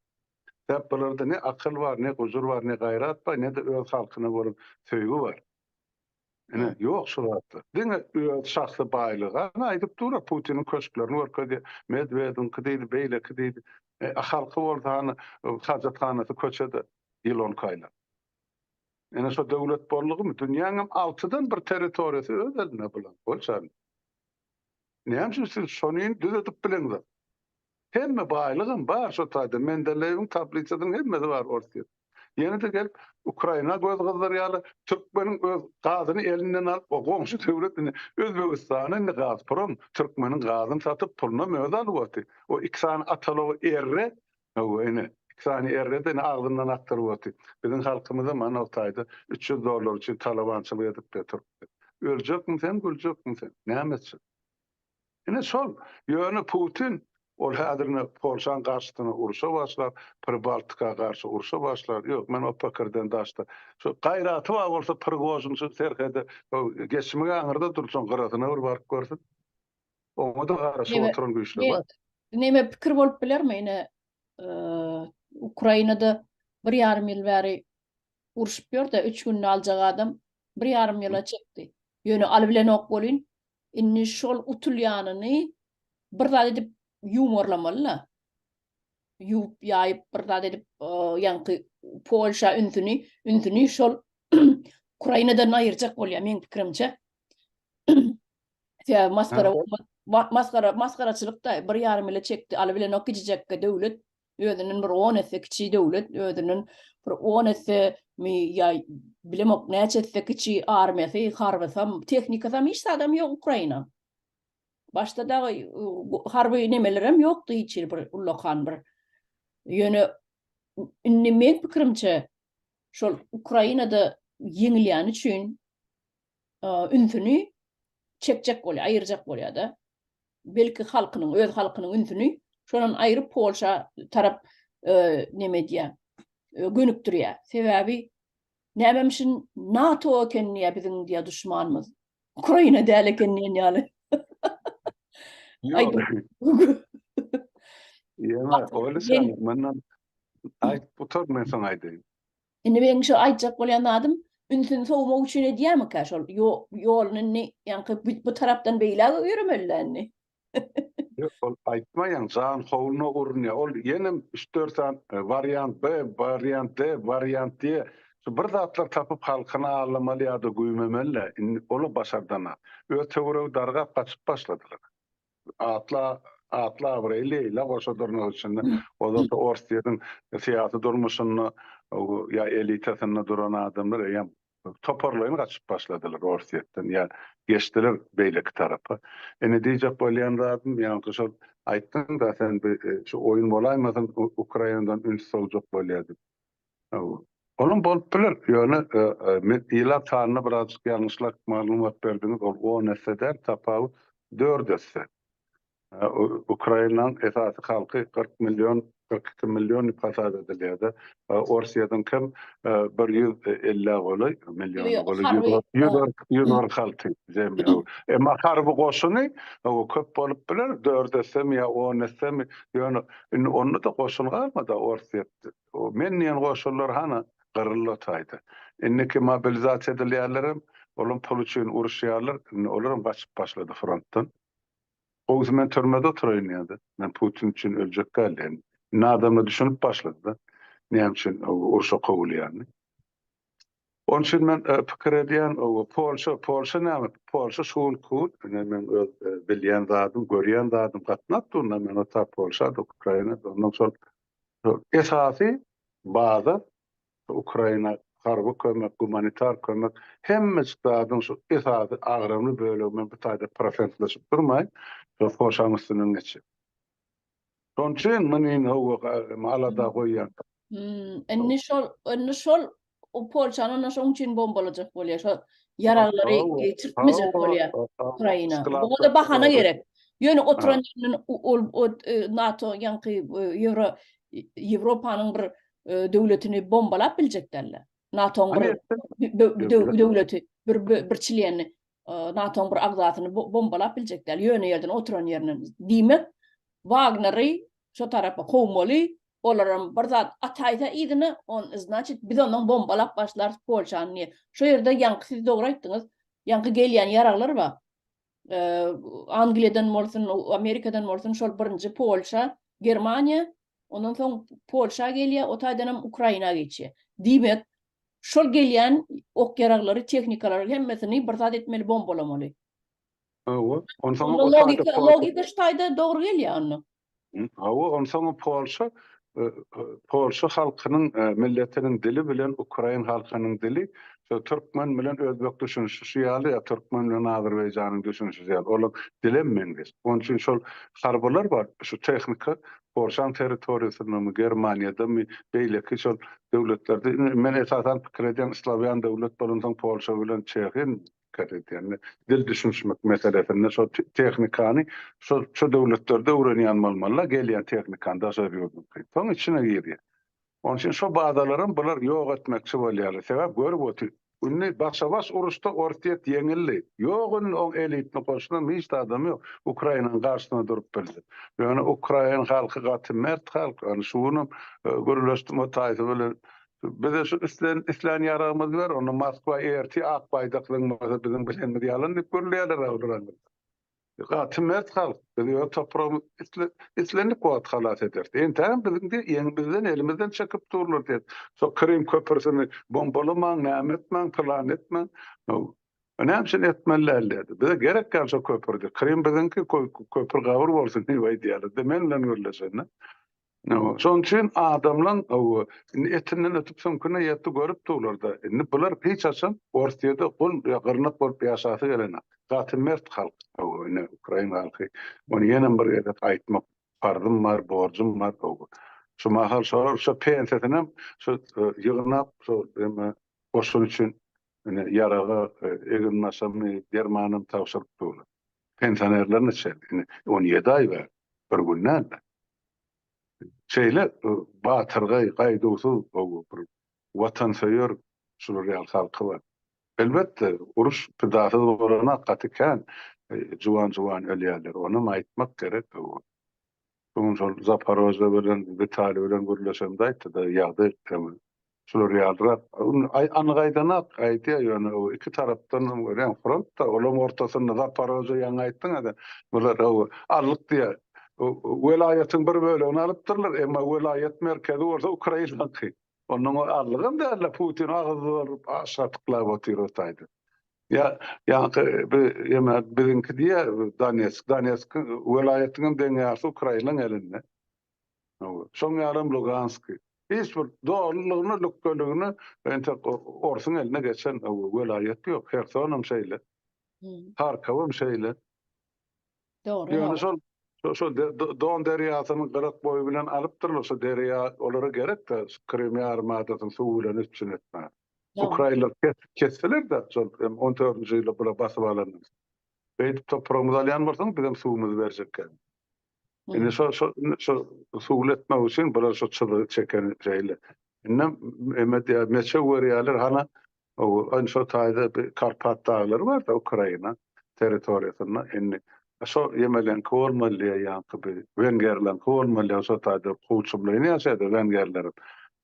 Sebäp bularda ne akyl bar, ne gujur bar, ne gaýrat bar, ne-de öz halkyna bolan söýgi bar. Ine, ýok şu zatlar. Diňe öz şahsy baýlygy. Ana aýdyp dur-a, Putiniň köşklerini görkezýär. Medwedewiňki diýdi, beýleki diýdi. E, halky bolsa hany hajathanasy köçede ýyl on iki aýlap. Ine şo döwlet boldugymy? Dünýäňem altydan bir territoriýasy öz elinde bulan. Bolçany. Näme üçin siz şony düzedip bileňzok? Hemme baýlygam bar şo taýda. Mendeleýewiň tablisasynyň hemmesi bar Orsýetde. Ýene-de gelip Ukraina göz gyzdyrýarlar. Türkmeniň öz gazyny elinden alyp, o goňşy döwlet indi Özbegistana indi Gazprom türkmeniň gazyny satyp pulunam özi alyp otyr. O iki sany atalogy erre Hawa, ine, iki sany erre-de ine agzyndan akdyryp otyr. Biziň halkymyzam ana o taýda 300 dollar üçin talabançylyk edip ýatyr. Öljekmiň sen, güljekmiň sen? Näme etjek? Ine şol. Ýöne Putin ol häzir ine Polşaň garşysyna urşa başlar, Pribaltika garşy urşa başlar. Ýok, men o pikirden daşda. Şu gaýraty bar bolsa Prigožin şu serhede geçmegi aňyrda dursun, gyrasyna bir baryp görsün. Oňa-da garaşyp oturan güýçler bar. Neme pikir bolup bilermi ine Ukrainada bir ýarym ýyl bäri urşup ýör-de, üç günde aljak adam bir ýarym ýyla çekdi. Ýöne alybilenok welin, indi şol utulýanyny bir zat edip ýuwmarlamaly-la. Ýuwup, ýaýyp bir zat edip, ýaňky Polşa ünsüni, ünsüni şol Ukrainadan aýyrjak bolýar meň pikirimçe. Sebäbi masgara masgara masgaraçylyk-da bir ýarym ýyla çekdi. Alybilenok kiçijekge döwlet, özünden bir on esse kiçi döwlet, özünden bir on esse mi ýa bilemok näçe esse kiçi armiýasy, harbysam, tehnikasam hiç zadam ýok Ukraina. Başda dagy harby nemelerem ýokdy hiç hili bir ullakan bir. Ýöne indi meň pikirimçe şol Ukrainada ýeňilýäni üçin ünsüni çekjek bolýar, aýyrjak bolýar-da. Belki halkynyň, öz halkynyň ünsüni şondan aýryp Polşa tarap neme edýär, gönükdirýär. Sebäbi nämemişin NATO eken diýýär biziň diýýär duşmanymyz. Ukraina däl eken diýen ýaly. Ýok. Ýa, öyle sen menden aýt gutar men soň aýdaýyn. Indi meň şu aýtjak bolýan zadym, ünsüni sowmak üçin edýärmikä şol ýoluny indi ýaňky bu tarapdan beýläge ýöremeli-dä indi. Ýok, ol aýtmaýaň, jan howluna urunýar. Ol ýenem üç-dört sany wariant B, wariant D, wariant Y şu bir zatlar tapyp halkyny aldamaly ýa-da güýmemeli-dä. Indi ol-a başardanok. Öz töweregi dargap gaçyp başladylar. Atly atly abraýly Leýla goşa durnak içinde ozalky Orsýetiň syýasy durmuşynda ýa elitasynda duran adamlar eýýäm toparlaýyn gaçyp başladylar Orsýetden ýa geçdiler beýleki tarapa. Indi diýjek bolýan zadym ýaňky şol aýtdyň-da sen bir şu oýun bolaýmasyn Ukrainadan üns sowjak bolýar diýip. Olam bolup biler, ýöne men ilat sanyna birazjyk ýalňyşlak maglumat berdiňiz, ol on esse däl, tapawut dört esse. Ukrainanyň esasy halky 40 million, 42 million diýip hasap edilýär-de, Orsýetiňkem bir 150-ä golaý milliona golaý, 146 jemi. Emma harby goşuny köp bolup biler, dört essemi ýa on essemi, ýöne indi onda-da goşun galmady Orsýetde. O men diýen goşunlar hany gyryldy o taýda. Indiki mobilizasiýa edilýärlerem, olam pul üçin uruşýarlar, indi olaram gaçyp başlady frontdan. Gowusy men türmede oturaýyn diýýärdi. Men Putin üçin öljek däl diýen. Indi adamlar düşünip başlady-da, näme üçin urşa kowulýanyny. Onuň üçin men pikir edýän, Polşa, Polşa näme? Polşa şu günki gün, ine meň öz bilýän zadym, görýän zadym gatnap dur, men o ta Polşa-da, Ukraina-da, ondan şol Esasy baza Ukraina harby kömek, gumanitar kömek, hemmejik zadyň şu esasy agramly bölegi men bu taýda prosentleşip durmaýyn, şol Polşaň üstünden geçýär. Şonuň üçin muny hawa alada goýýan. Indi şol, indi şol o Polşany onda şoň üçin bombalajak bolýar. Şo ýaraglary geçirtmejek bolýar Ukraina. Oňa-da bahana gerek. Ýöne oturan ýerinden ol NATO ýaňky Ýewro Ýewropanyň bir döwletini bombalap biljek däldi. NATO-nyň bir döwleti, bir bir çleni. NATO-nyň bir agzasyny bombalap biljek däl, ýöne ýerden oturan ýerinden. Diýmek, Wagneri şo tarapa kowmaly, olaram bir zat ataýsa yzyna, on znaçit biz ondan bombalap başlarys Polşany diýe. Şo ýerde ýaňky siz dogry aýtdyňyz, ýaňky gelýän ýaraglar bar. Angliýadan bolsun, Amerikadan bolsun şol birinji Polşa, Germaniýa, ondan soň Polşa gelýär, o taýdanam Ukraina geçýär. Diýmek, şol gelýän ok-ýaraglary, tehnikalary hemmesini bir zat etmeli, bombalamaly. Hawa, onsoň o taýda logika şu taýda dogry gelýär onda. Hawa, onsoň Polşa Polşa halkynyň milletiniň dili bilen ukrain halkynyň dili şo türkmen bilen özbek düşünişişi ýaly ýa türkmen bilen azerbaýjanyň düşünişişi ýaly olaň dilem meňzeş. Onuň üçin şol harbylar bar, şu tehnika Polşaň territoriýasyndamy, Germaniýadamy, beýleki şol döwletlerde men esasan pikir edýän slawýan döwlet bolansoň Polşa bilen Çehiýa Dikkat edýän. Dil düşünişmek meselesinde şo tehnikany şo şo döwletlerde öwrenýän bolmalylar, gelýän tehnikany daşary ýurduňky. Soň içine girýär. Onuň üçin şo bazalaram bular ýok etmekçi bolýarlar. Sebäp görüp otyr. Indi başa-baş uruşda Orsýet ýeňildi. Ýok indi oň elitni goşunam hiç zadam ýok. Ukrainanyň garşysyna durup bildi. Ýöne ukrain halky gaty mert halk. Ýani şu günem gürleşdim o taýsy bilen. Bize şu islän islän ýaragymyzy ber, onda Moskwa ertir ak baýdak zyňmasa biziň bilenimiz ýalan diýip gürleýärler olar aňyrda. Gaty mert halk, biz öz topragymyzy isle islendik wagt halas ederis. Entägem biziň diýip ýeňimizden elimizden çekip durlar diýip. Şo Krym köprüsini bombalamaň, näme etmäň, pylan etmäň. Näme üçin etmeli däl diýdi. Bize gerek däl şo köpür diýip. Krym biziňki, köpür gabyr bolsun diýip aýdýarlar. Men bilen gürleşende. Şonuň üçin adamlaň indi etinden ötüp süňküne ýetdi görüp durlar-da. Indi bular hiç haçan Orsýede gul ýa gyrnak bolup ýaşasy gelenok. Gaty mert halk ine ukrain halky. Ony ýenem bir gezek aýtmak parzym bar, borjum bar. Şu mahal şolar şo pensiýasynam şo ýygnap şo eme goşun üçin ine ýaraga eginbaşamy, dermanam tabşyryp durlar. Pensionerlerine çenli. Indi 17 aý bäri, bir gün däl-de. Şeýle batyrgaý, gaýduwsyz bir watansöýer şular ýaly halky bar. Elbetde, uruş pidasyz bolanok, gaty kän juwan-juwan ölýärler. Onam aýtmak gerek. Bu gün şol Zaporožýe bilen Witaliý bilen gürleşemde aýtdy-da, ýagdaý şular ýalyrak. Anyk aýdanak, aýdýar ýöne o iki tarapdan hem görýän front-da, olaň ortasynda Zaporožýe ýaňy aýtdyň-a bular aldyk diýýär. Welaýatyň bir bölegini alypdyrlar, emma welaýat merkezi bolsa Ukrainanyňky. Ondan o aldygam däl-de, Putin agyz dolduryp aş gatyklap otyr o taýda. Ýa ýaňky bi ýeme biziňki diýýär Donetsk. Donetsk welaýatyňam deň ýarysy Ukrainaň elinde. Şoň ýalam Luganski. Hiç bir dolulygyna, lükgeligine entek orsuň eline geçen welaýat ýok. Hersonam şeýle. Harkowam şeýle. Dogry. Ýöne şol şo Don derýasynyň gyrak boýy bilen alypdyrlar şo derýa olara gerek-de Krym ýarym adasyny suw bilen üpjün etmäge. Ukrainler kesdiler-de şol on dördünji ýylda bular basyp alandan soň. Beýdip topragymyzy alýan bolsaň bizem suwumyzy berjek ýaly. Indi şo şo şo suwly etmek üçin bular şo çyzygy çeken şeýle. Indem eme diýýär meçew berýärler hana Ony şo taýda bir Karpat daglary bar-da Ukraina territoriýasynda. Indi şo ýemeleňki bolmaly diýýär, ýaňky bir wengerleňki bolmaly diýýär, şo taýda kowçumlaýyn ýaşaýar-da wengerlerem.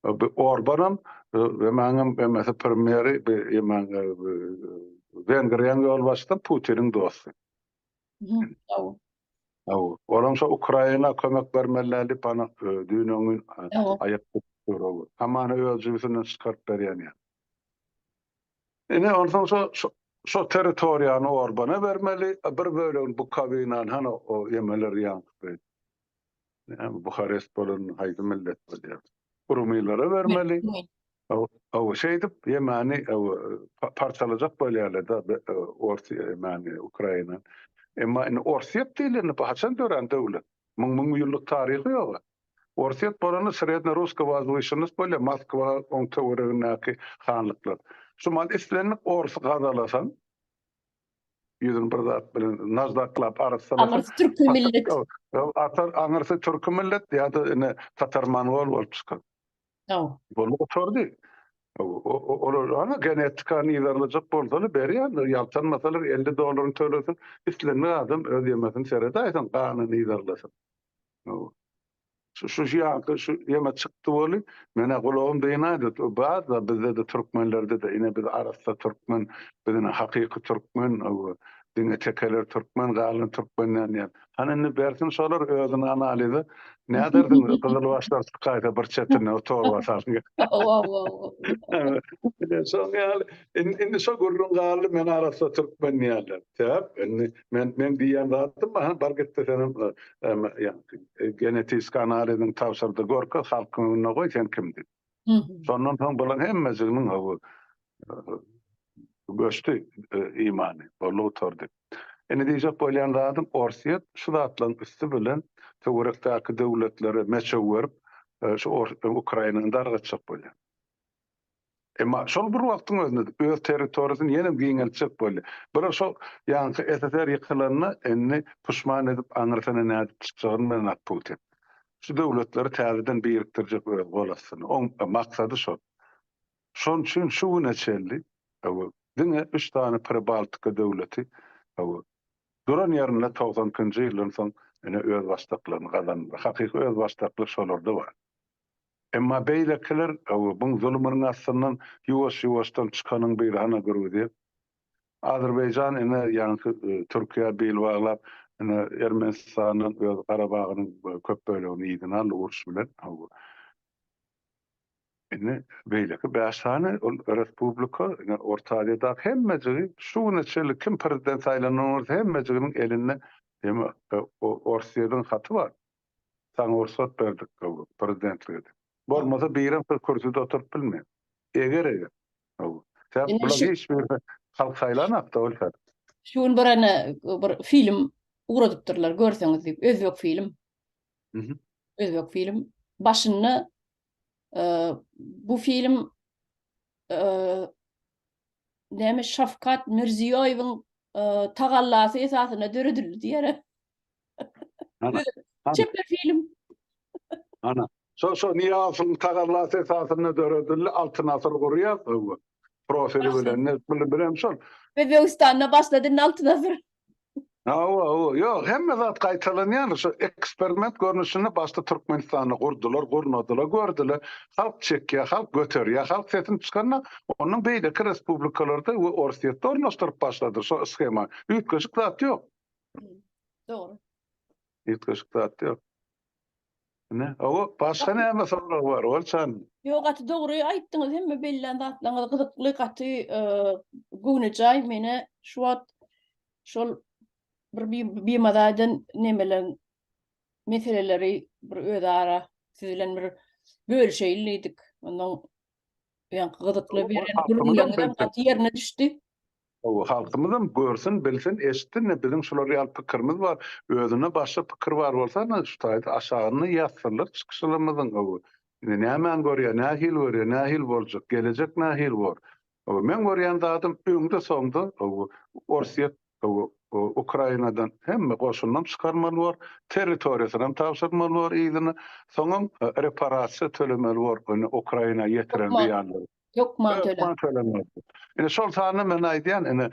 Bir Orbanam, ýemäňem emesi premýeri, bir ýemäň Wengriýaň ýolbaşçysam Putiniň dosty. Hawa. Olam şo Ukraina kömek bermeli däl diýip, ana düýn-öňňin aýak dur. Hamana öz jübüsinden çykaryp berýän ýaly. Ine, onsoň şo şo territoriýany Orbana bermeli, bir bölegini Bukowinany, hany o ýemeler ýaňky näme Buharest bolan haýsy millet bolýar? Rumynlara bermeli. Hawa, şeýdip ýemeni parçalajak bolýarlar-da Orsýet, ýemeni Ukrainany. Emma indi Orsýet diýlende bu haçan dörän döwlet? Müň-müň ýyllyk taryhy ýok-a. Orsýet bolanda srednýoruska wozwyşennost bolýar, Moskwa, oň töweregindäki hanlyklar. Şu mal islendik orsy gazalasaň, ýüzüni bir zat bilen najdaklap arassalasaň, Aňyrsy türki millet. Aňyrsy türki millet ýa-da ine tatar-mongol bolup çykar. Hawa. Boldy gutardy. Olar ana genetikany yzarlajak bolsalar berýärler, ýaltanmasalar 50 dollaryny tölesin, islendik adam öz ýemesini seredäýsin, ganyny yzarlasyn. Şu şu ýaňky şu ýeme çykdy weli, menä gulagym dynaýdy. Bar-da bizde-de türkmenlerde-de ine biz arassa türkmen, biz ine hakyky türkmen, diňe tekeler türkmen, galan türkmenden diýen. Hany indi bersin şolar özüni analize. Nädersiň gyzylbaşlar çykaýsa bir çetine o torba salyn. Hawa hawa. Ine şoň ýaly indi indi şo gürrüň galdy men arassa türkmen diýýärler. Sebäp indi men meň diýýän zadym bar bar gitde senem genetiski analiziňi tabşyrda görkez halkyň öňünde goý sen kim diýip. Şondan soň bularyň hemmejiginiň hawa göçdi imany, boldy gutardy. Indi diýjek bolýan zadym Orsýet şu zatlaryň üsti bilen töwerekdäki döwletlere meçew berip şu Ukrainany dargatjak bolýar. Emma şol bir wagtyň özünde öz territoriýasyny ýene giňeltjek bolýar. Bir şol ýaňky SSR ýykylanda indi puşman edip aňyrsyna nädip çykjagyny bilenok Putin. Şu döwletleri täzeden birikdirjek öz gol astyna. Oň maksady şol. Şonuň üçin şu güne çenli diňe üç sany Pribaltika döwleti duran ýerinde 92-nji ýyldan soň ine özbaşdaklygyny gazandy. Hakyky özbaşdaklyk şolarda bar. Emma beýlekiler buň zulumynyň astyndan ýuwaş-ýuwaşdan çykanyň biri hana Gruziýa. Azerbaýjan ine ýaňky Türkiýä bil baglap ine Ermenistandan öz Garabagynyň köp bölegini yzyna aldy uruş bilen. Indi beýleki bäş sany ol respublika, ine Orta Aziýadaky hemmejigi şu güne çenli kim prezident saýlanan bolsa hemmejiginiň elinde eme Orsýetiň haty bar. Saňa rugsat berdik prezidentlige diýip. Bolmasa birem şol kürsüde oturyp bilmeýär. Eger eger. Sebäp bular hiç birisi halk saýlanakda ol sebäp. Şu gün bir ene bir film ugradypdyrlar görseňiz diýip özbek film. Özbek film. Başynda bu film näme Şafkat Mirziýoýewiň tagallasy esasynda döredildi diýýär. Ana. Çeper film. Ana. Şo şo Niýazowyň tagallasy esasynda döredildi. Altyn asyr gurýar. Profili bilen. Ne bilen şol. Özbegistanda başlady indi Altyn asyr. Hawa, hawa. Ýok, hemme zat gaýtalanýar. Şu eksperiment görnüşinde başda Türkmenistanda gurdular, gurnadylar, gördüler. Halk çekýär, halk göterýär, halk sesini çykaranda, ondan beýleki respublikalarda we Orsýetde ornaşdyryp başladylar şo shema. Üýtgeşik zat ýok. Dogry. Üýtgeşik zat ýok. Ine, hawa, başga näme sorag bar, Olçan? Ýok, gaty dogry aýtdyňyz, hemme bellän zatlaryňyz gyzykly, gaty göwnejaý. Mene şu wagt şol bir bimaza eden nemeleň meseleleri bir özara siz bilen bir bölüşeýin diýdik. Ondan ýaňky gyzykly beren gürrüňleriňizem gaty ýerine düşdi. Hawa, halkymyzam görsün, bilsin, eşitsin, ine biziň şular ýaly pikirimiz bar. Özünde başga pikir bar bolsa, ine şu taýda aşagynda ýazsynlar çykyşlarymyzyň, hawa. Ine nämäni görýär, nähili görýär, nähili boljak, gelejek nähili bor. Hawa, meň görýän zadym öňde-soňda, hawa, Orsýet, hawa, Ukrainadan hemme goşunynam çykarmaly bor, territoriýasynam tabşyrmaly bor yzyna, soňam reparasiýa tölemeli bor, ine Ukraina ýetiren zyýanlary. Hökman töle. Hökman tölemeli. Ine şol sanda men aýdýan, ine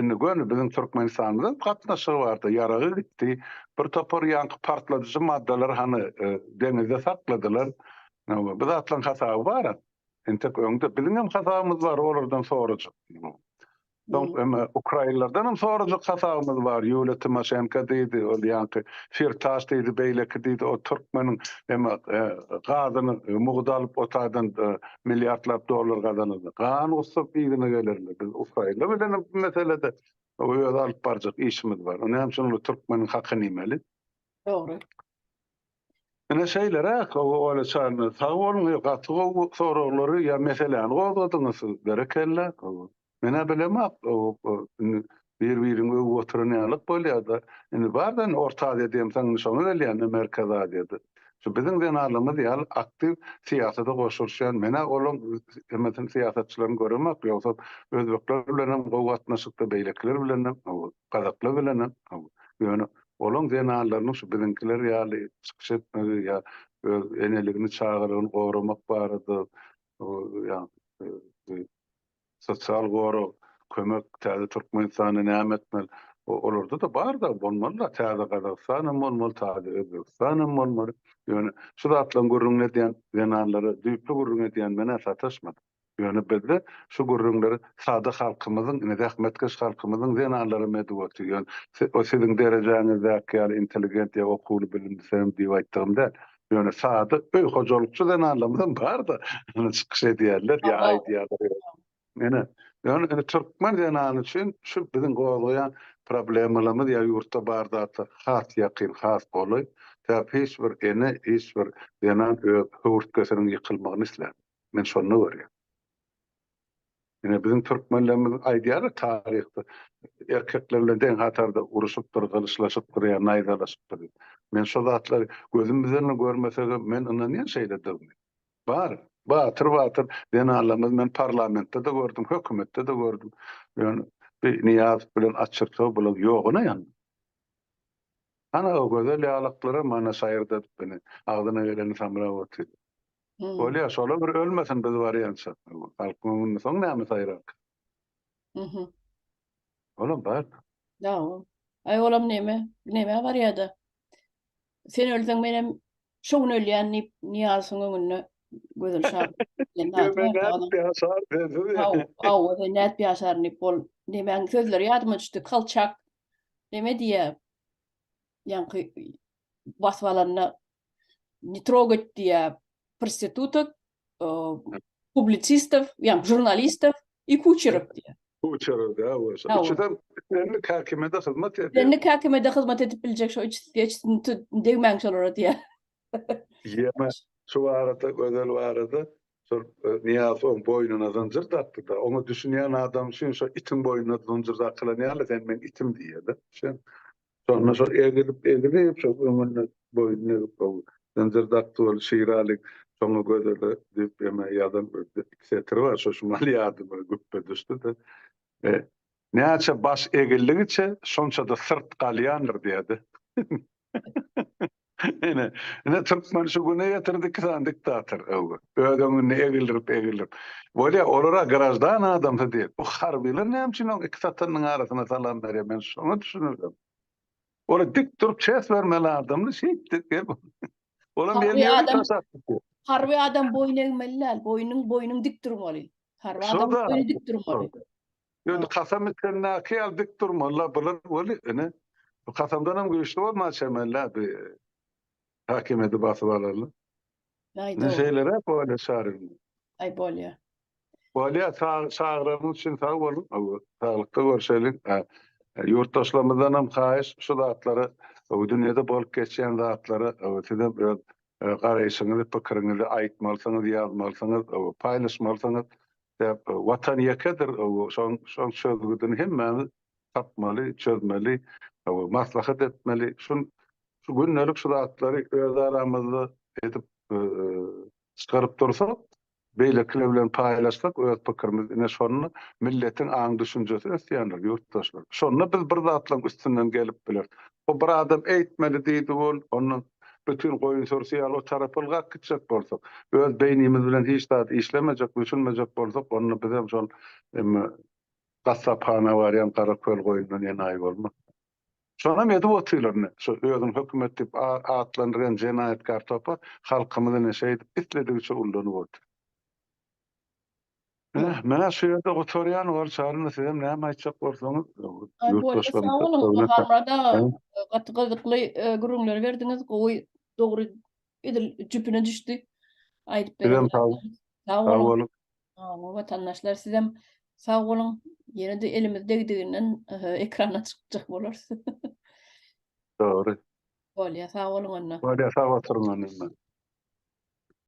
indi göni biziň Türkmenistanymyzda gatnaşygy bardy, ýaragy gitdi. Bir topar ýaňky partladyjy maddalar hany deňizde sakladylar. Bu zatlaryň hasaby bar. Entek öňde biziň hem hasabymyz bar olardan sorajak. Soň eme ukrainlerden hem sorajak hasabymyz bar. Ýuliýa Timoşenko diýdi, ol ýaňky Firtaş diýdi, beýleki diýdi, o türkmeniň eme gazyny mugt alyp o taýdan milliardlap dollar gazanyldy. Gan gusup yzyna gelerler. Biz Ukraina bilen hem bu meselede öz alyp barjak işimiz bar. O näme üçin ol türkmeniň hakyny iýmeli? Dogry. Ine şeýleräk, Ola Çarny, sag boluň, gaty gowy soraglary ýa meseläni gozgadyňyz siz, berekella. Men-ä bilemok, indi bir-biriňi öwüp oturan ýalyk bolýar-da. Indi bar-da indi Orta Aziýa diýemsoň indi şoňa gelýän-de Merkezi Aziýada. Şu biziň zenanlarymyz ýaly aktiw syýasata goşulyşýan, men-ä olaň hemmesini syýasatçylaryny göremok, ýogsa özbekler bilenem gowy gatnaşykda, beýlekiler bilenem, gazaklar bilenem, ýöne Olaň zenanlarynyň şu biziňkiler ýaly çykyş etmegi ýa öz eneligini, çagalygyny goramak barada ýa. Sosial gorag, kömek, täze Türkmenistanda näme etmeli? Olarda-da bar-da, bolmaly-da, täze Gazagystan hem bolmaly, täze Özbegistan hem bolmaly. Ýöne şu zatlaryň gürrüňini edýän zenanlara düýpli gürrüň edýän men-ä sataşmadym. Ýöne bizde şu gürrüňleri sada halkymyzyň, ine zähmetkeş halkymyzyň zenanlaram edip otyr. Ýöne o siziň derejäňizdäki ýaly intelligent ýa okuwly bilimli diýip aýtdygym däl. Ýöne sada öý hojalykçy zenanlarymyzam bar-da, ine çykyş edýärler ýa aýdýarlar. Ine, ýöne ine türkmen zenany üçin şu biziň gozgaýan problemalarymyz ýa ýurtda bar zatlar has ýakyn, has golaý. Sebäp hiç bir ene, hiç bir zenan öz höwürtgesiniň ýykylmagyny islänok. Men şonda görýän. Ine biziň türkmenlerimiz aýdýarlar taryhda erkekler bilen deň hatarda uruşypdyr, gylyçlaşypdyr ýa naýzalaşypdyr diýip. Men şo zatlary gözüm bilen görmesegem men ynanýan şeýledigine. Bar, batyr-batyr zenanlarymyz men parlamentde-de gördüm, hökümetde-de gördüm. Ýöne bir Nyýazow bilen Açyrsow bular ýoguna ýandy. Ana o gözel ýalyklara mana şaýyrdadyp ine agzyna geleni samrap otyr. Bolýa, şolar bir ölmesin biz barýança. Halkyň öňünde soň näme saýrarka? Mhm. Olam bar. Ýa, aý olam neme, neme barýada. Sen ölseň menem şo gün ölýän diýip Nyýazowyň öňünde Gözel şa. Men nädip ýaşaryn sensiz? Hawa, sen nädip ýaşaryn diýip ol nemäň sözleri ýadyma düşdi. Kolçak neme diýýär? Ýaňky basyp alanda ne trogать diýýär prostitutok, publisistov, ýagny žurnalistov i Kuçerow diýýär. Kuçerow da, bolsa. Üçüsem islendik häkimiýete hyzmat edýär. Islendik häkimiýete hyzmat edip biljek şo üçüsi diýýär, degmäň şolara diýýär. Ýene şu barada, Gözel barada şol Nyýazowyň boýnuna zynjyr dakdy-da, oňa düşünýän adam üçin şo itiň boýnuna zynjyr dakylan ýaly, sen meň itim diýýär-de. Şonda şol egilip, egilip, şol öňünde boýnuny egip, ol zynjyr dakdy ol Şiraly şoňa Gözele diýip eme ýazan bir iki setiri bar, şo şumal ýadyma güpbe düşdi-de. E, näçe baş egildigiçe, şonça-da syrt galýandyr diýýär-de. Ine, ine türkmen şu güne getirdi iki sany diktator öwgi. Öz öňünde egildirip egildirip. Bolýa olara graždan adamsy diýip. Bu harbylar näme üçin oň iki satanynyň arasyna salam berýär men şoňa düşünemok. Ola dik durup çes bermeli adamly şeýtdi gel. Olam Harby adam Harby adam boýun egmeli däl. Boýnuň boýnuň dik durmaly. Harby adam boýny dik durmaly. Ýöne kasam içendäki ýaly dik durmaly-la bular weli ine bu kasamdanam güýçli bolmaga çemeli-ä bi häkimiýeti basyp alarlar. Ine şeýleräk bolýa Şaryň. Aý bolýa. Bolýa çagyranyň üçin sag boluň. Saglykda görşeliň. Ýurtdaşlarymyzdanam haýyş şu zatlary bu dünýede bolup geçýän zatlary sizem öz garaýşyňyzy pikiriňizi aýtmalysyňyz ýazmalysyňyz paýlaşmalysyňyz. Sebäp Watan ýekedir, şoň şoň çözgüdini hemmämiz tapmaly, çözmeli, maslahat etmeli. Şu şu gündelik şu zatlary öz aramyzda edip çykaryp dursak, beýlekiler bilen paýlaşsak öz pikirimizi, ine şonda milletiň aň-düşünjesi ösýändir, ýurtdaşlar. Şonda biz bir zatlaryň üstünden gelip bileris. O bir adam eýtmeli diýdi bol, ondan bütin goýun sürüsi ýaly o tarapa ylgap gitjek bolsak, öz beýnimiz bilen hiç zat işlemejek, düşünmejek bolsak, onda bizem şol emme gassaphana barýan gara köl goýundan enaýy bolmaz. Şonam edip otyrlar ine, şo özüni hökümet diýip atlandyrýan jenaýatkär topar halkymyzy ine şeýdip isledigiçe ullanyp otyr. Ine, men-ä şu ýerde gutarýan bol, Çaryna sizem näme aýtjak bolsaňyz, Aý bolýa, sag boluň, Saparmyrat aga, gaty gyzykly gürrüňler berdiňiz, gowy, dogry, edil jüpüne düşdi. Aýdyp beren Sizem sag, sag boluň. Sag boluň, watandaşlar, sizem sag boluň. Ýene-de elimiz degdiginden ekrana çykjak bolarys. Dogry. Bolýa, sag boluň onda. Bolýa, sag oturyň onda.